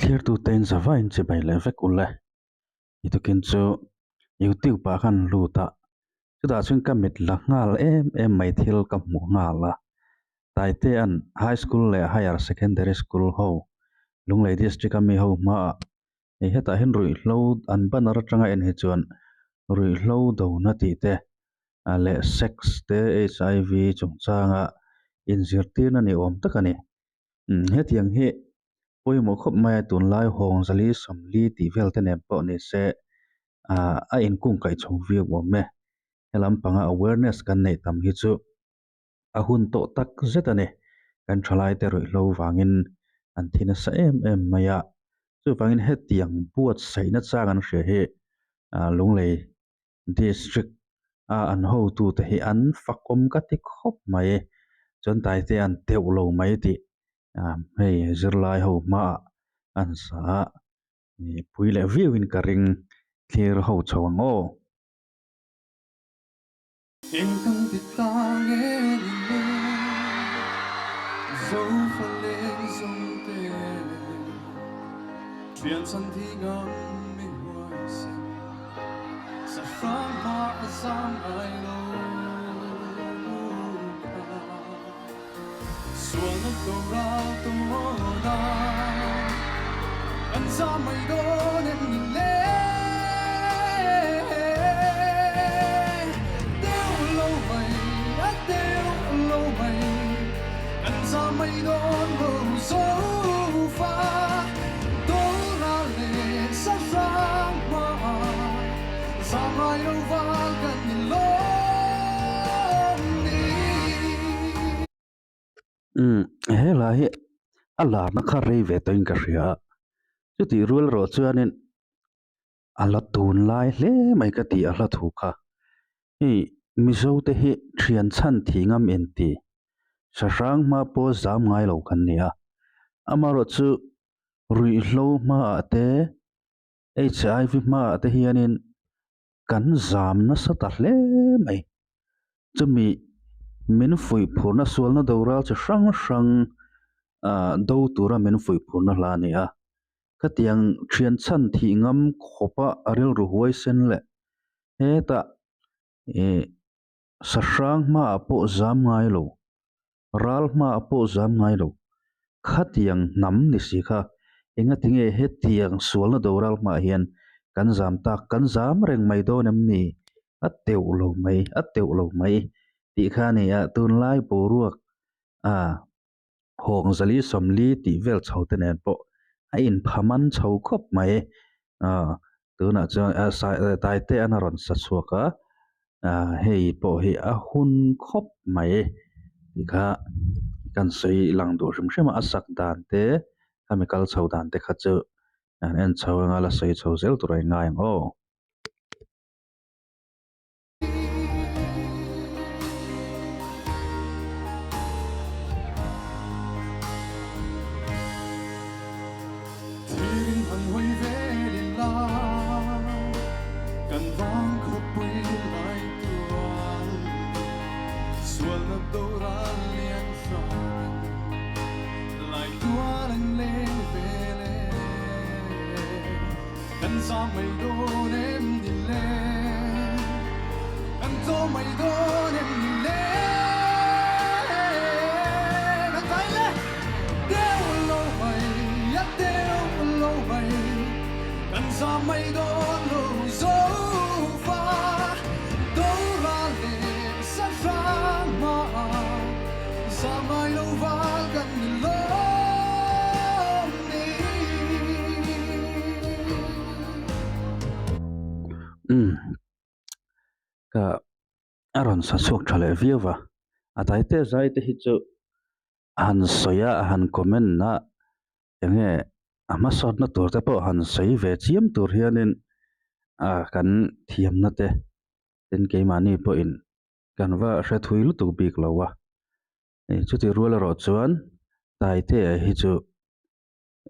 Thlirtute in zavaiin chibai leh vek u le. I tukin chu YouTube ah khan lut a, chutah chuan ka mit la nghal em em mai thil ka hmuh nghal a. Taitea'n High School leh Higher Secondary School ho Lunglei District a mi ho hmaah hei hetah hian ruihhlo an banner atanga en hi chuan ruihhlo dona tih te leh sex te HIV chungchanga inzirtirna ni awm tak a ni. Hetiang hi pawimawh khawp mai a tunlai hawng zali sawmli tih vel te nen pawh ni se ah a inkungkaih chho viau awm e he lampanga awareness kan neih tam hi chu a hun tawh tak zet a ni kan thalai te ruihhlo vangin an thi nasa em em mai a chuvangin hetiang buatsaihna chang an hria hi ah lunglei district a an hotute hi an fakawm ka ti khawp mai chuan taite an teuh lo mai tih ah hei zirlai ho hmaah an sa a ih pui leh viau in ka ring thlir ho chho ang aw. Engkang ti ta nge ni le Zofa leng zawng te Thian chhan thi ngam mi huaisen Sa hrang hma a zam ngai lo kha Sualna tora tawna Kan zam mai dawn em ni le Deuh lo mai a deuh lo mai Kan zam mai dawn lo zo fa Tora leh sa hrang hma Zam ngai lo val kan ni lawm ni. Umm he hla hi a larna kha rei ve tawhin ka hria a, chutih rual erawh chuanin a la tunlai hle mai ka ti a hla thu kha. Hei Mizo te hi thian chhan thih ngam inti sahrang hma pawh zam ngai lo kan ni a, amaherawhchu ruihhlo hmaah te HIV hmaah te hianin kan zam nasa ta hle mai. Chumi min fuih phurna sualna doral chi hrang hrang ah do tura min fuih phurna hla a ni a. Khatiang thian chhan thih ngam khawpa a rilru huaisen leh hetah ih sahrang hmaah pawh zam ngai lo, ral hmaah pawh zam ngai lo. Khatiang hnam ni si kha engatinge hetiang sualna doral hmaah hian kan zam tak, kan zam reng mai dawn em ni? A teuh lo mai, a teuh lo mai tih kha a ni a, tunlai boruak a hawng zali sawmli tih vel chho te nen pawh a inphaman chho khawp mai ah tunah chuan taite an a rawn sa chhuak a ah hei pawh hi a hun khawp mai tih kha kan sawi lang duh hrim hrim a a sak dan te khami kal chho dan te kha chu an en chho anga la sawi chho zel tur a ingai ang aw. Thirin han hawi vel ila, kan vang khawpui lai tual, sualna doral lian hran, lai tual an leng vel e. Kan zam mai dawn em ni le? Kan tawh mai dawn em ni le? Kan vai le deuh lo mai, a deuh lo mai, kan zam mai dawn lo zo fa, Dora leh Sahrang hmaah zam ngai lo val kan ni lo. Umm ka a rawn sa chhuak tha leh viau va a taite zai te hi chu a han sawi a a han comment a enge a hmasawtna tur te pawh han sawi ve chiam tur hianin ah kan thiamna te tin keimahni pawhin kan va hre thui lutuk bik lo a. Chuti rual erawh chuan Taitea hi chu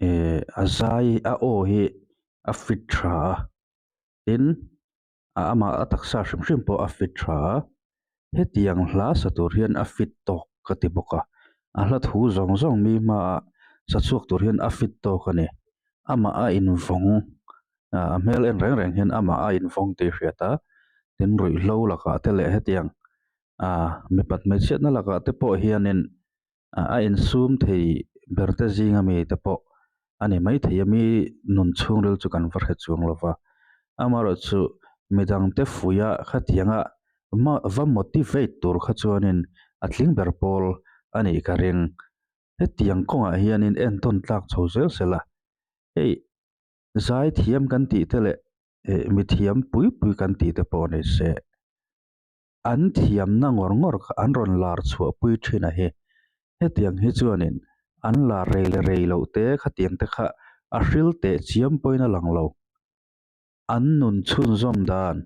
eh a zai a aw hi a fit tha a tin a amah a taksa hrim hrim pawh a fit tha a hetiang hla sa tur hian a fit tawk ka ti bawk a a hla thu zawng zawng mi hmaah sa chhuak tur hian a fit tawk a ni. Amah a invawng ah a hmel en reng reng hian amah a invawng tih a hriat a tin ruihhlo lakah te leh hetiang ah mipat hmeichhiatna lakah te pawh hianin ah a insum thei ber te zinga mi te pawh a ni maithei a mi nun chhungril chu kan va hre chuang lo va amaherawhchu midang te fuih a khatianga va motivate tur kha chuanin a tling ber pawl a nih ka ring. Hetiang kawngah hianin entawn tlak chho zel sel a, hei zai thiam kan tih te leh eh mithiam pui pui kan tih te pawh ni se an thiamna ngawr ngawr kha an rawn lar chhuah pui thin a hi. Hetiang hi chuanin an lar rei leh rei loh te khatiang te kha a hril teh chiam pawhin a lang lo. An nun chhunzawm dan,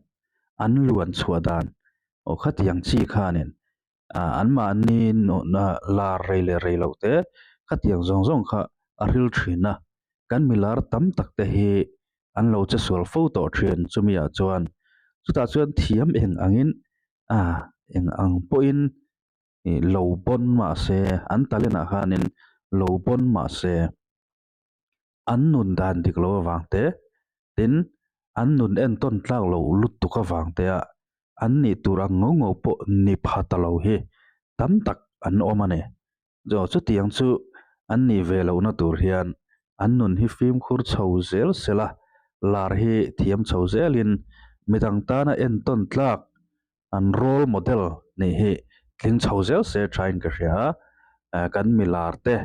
an luan chhuah dan aw khatiang chi khanin ah anmahni lar rei leh rei loh te khatiang zawng zawng kha a hril thin a, kan milar tam tak te hi an lo che sual fo tawh thin chumi ah chuan chutah chuan thiam eng angin ah eng ang pawhin ih lo pawn mahse an talent ah khanin lo pawn mahse an nun dan dik loh avang te tin an nun entawn tlak loh lutuk avang te a an nih tur ang ngau ngau pawh ni pha ta lo hi tam tak an awm a ni. Chaw chutiang chu an nih ve lohna tur hian an nun hi fimkhur chho zel sela lar hi thiam chho zelin midang tana entawn tlak an role model nih hi tling chho zel se thain ka hria a kan milar te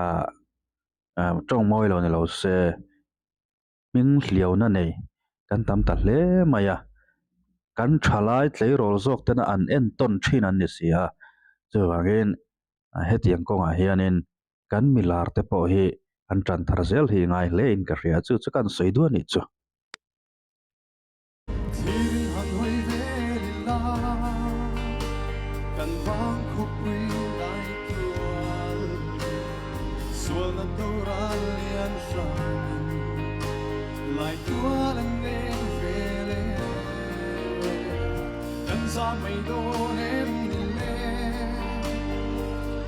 ah tawng mawi lo ni lo se hming hliauna nei kan tam ta hle mai a kan thalai tleirawl zawk tena an entawn thin an ni si a chuvangin hetiang kawngah hianin kan milar te pawh hi an tan thar zel hi ngai hle in ka hria chu chu kan sawi duah a nih chu. Thlirin han hawi vel ila, kan vang khawpui lai tual. Sualna tura lian hrangin lai tual an leng vel e. Kan za mai dawn em ni le,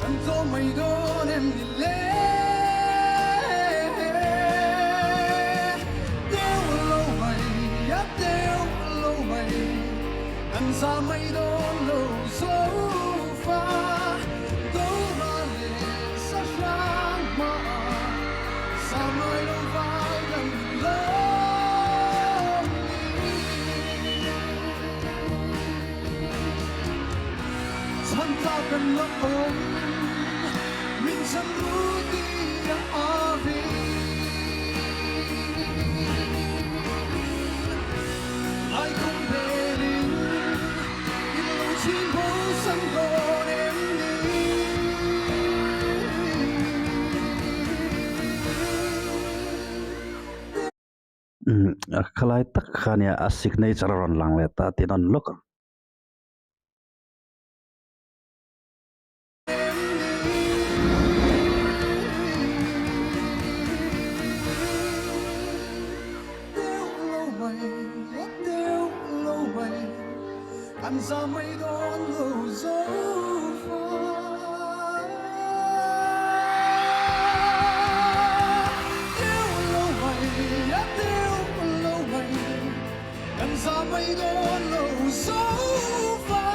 kan tlawm mai dawn em ni le. Deuh lo mai, a deuh lo mai, kan za mai dawn lo zo fa. Dora leh sa hrang hmaah za ngai lo vai kan lawm ni. Chhan tlak kan la awm, min chhan ru ti a avi. Laikhum velin i lo chhin bo san dawn em ni? A khalai tak kha nia a signature a rawn lang leh ta tih nawn lawk ang. Kan za mai dawn lo zo va,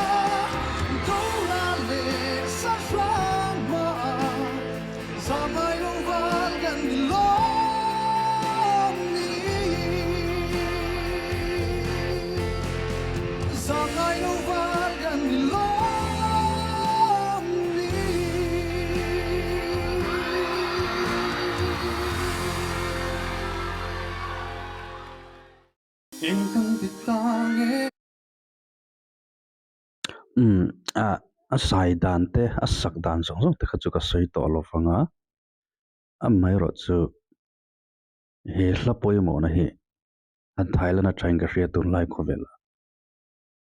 Dora leh sa hrang hmaah za ngai lo val kan ni lawm ni. Za ngai lo val kan ni lawm ni. Eng kan ti ta nge? Umm a a sai dan te a sak dan zawng zawng te kha chu ka sawi tawh lo vang a amaherawh chu he hla pawimawhna hi an Thailand atangin ka hria tunlai khawvel ah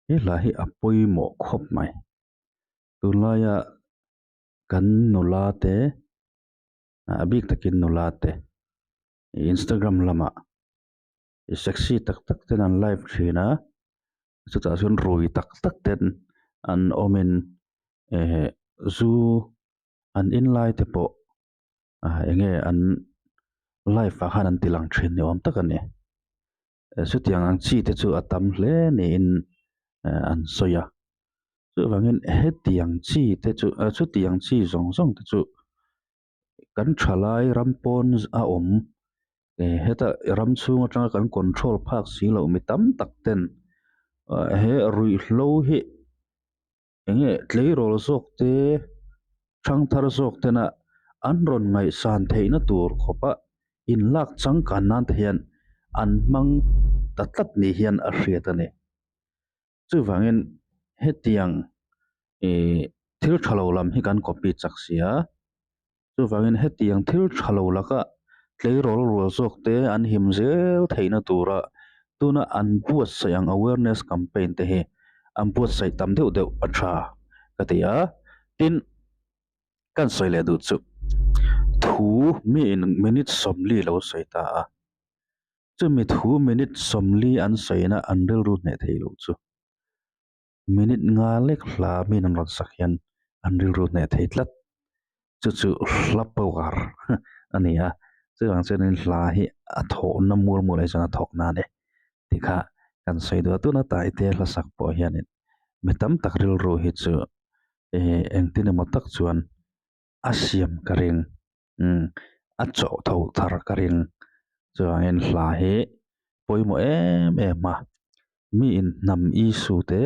he hla hi a pawimawh khawp mai tunlaia kan nula te a bik takin nula te Instagram lamah sexy tak tak ten an live thin a chutah chuan rui tak tak ten an awmin eh zu an in lai te pawh ah eng nge an. Live ah khan an ti lang thin ni awm tak a ni. Chutiang ang chi te chu a tam hle niin an sawi a. Chuvangin hetiang chi te chu chutiang chi zawng zawng te chu kan thalai ram pawn a awm heta ram chhung atanga kan control phak si loh mi tam tak ten he ruihhlo hi eng nge tleirawl zawk te thangthar zawk tena an rawn ngaihsan theihna tur khawpa inlak changkan nan te hian an hmang ta tlat ni hian a hriat a ni. Chuvangin hetiang ih thil tha lo lam hi kan copy chak si a, chuvangin hetiang thil tha lo laka tleirawl rual zawk te an him zel theihna tura tuna an buatsaih ang awareness campaign te hi an buatsaih tam deuh deuh a tha ka ti a, tin kan sawi leh duh chu thu miin minute sawmli lo sawi ta a. Chumi thu minute sawmli an sawina an rilru hneh thei loh chu minute nga lek hla min an rawn sak hian an rilru hneh thei tlat. Chu chu hla power a ni a, chuvang chuanin hla hi a thawhna mual mual ah hi chuan a thawk na a ni tih kha kan sawi duh a. Tuna Taite hla sak pawh hianin mi tam tak rilru hi chu engtin emaw tak chuan a siam ka ring umm a chawh tho thar ka ring chuvangin hla hi pawimawh em em a mi in hnam issue te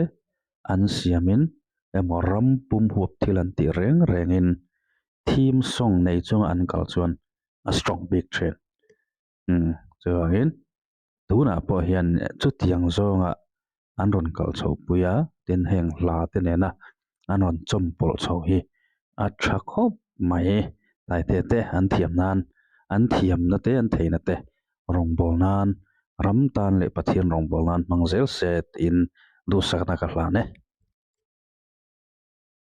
an siamin emaw ram pum huap thil an tih reng rengin theme song nei chunga an kal chuan a strong bik thin umm chuvangin. Tunah pawh hian chutiang zawnga an rawn kalh chho pui a, tin heng hla te nena an rawn chawmpawlh chho hi a tha khawp mai. Taite te an thiam nan, an thiamna te an theihna te rawngbâwl nan, ram tan leh Pathian rawngbâwl nan hmang zel se tiin duhsakna ka hlan e.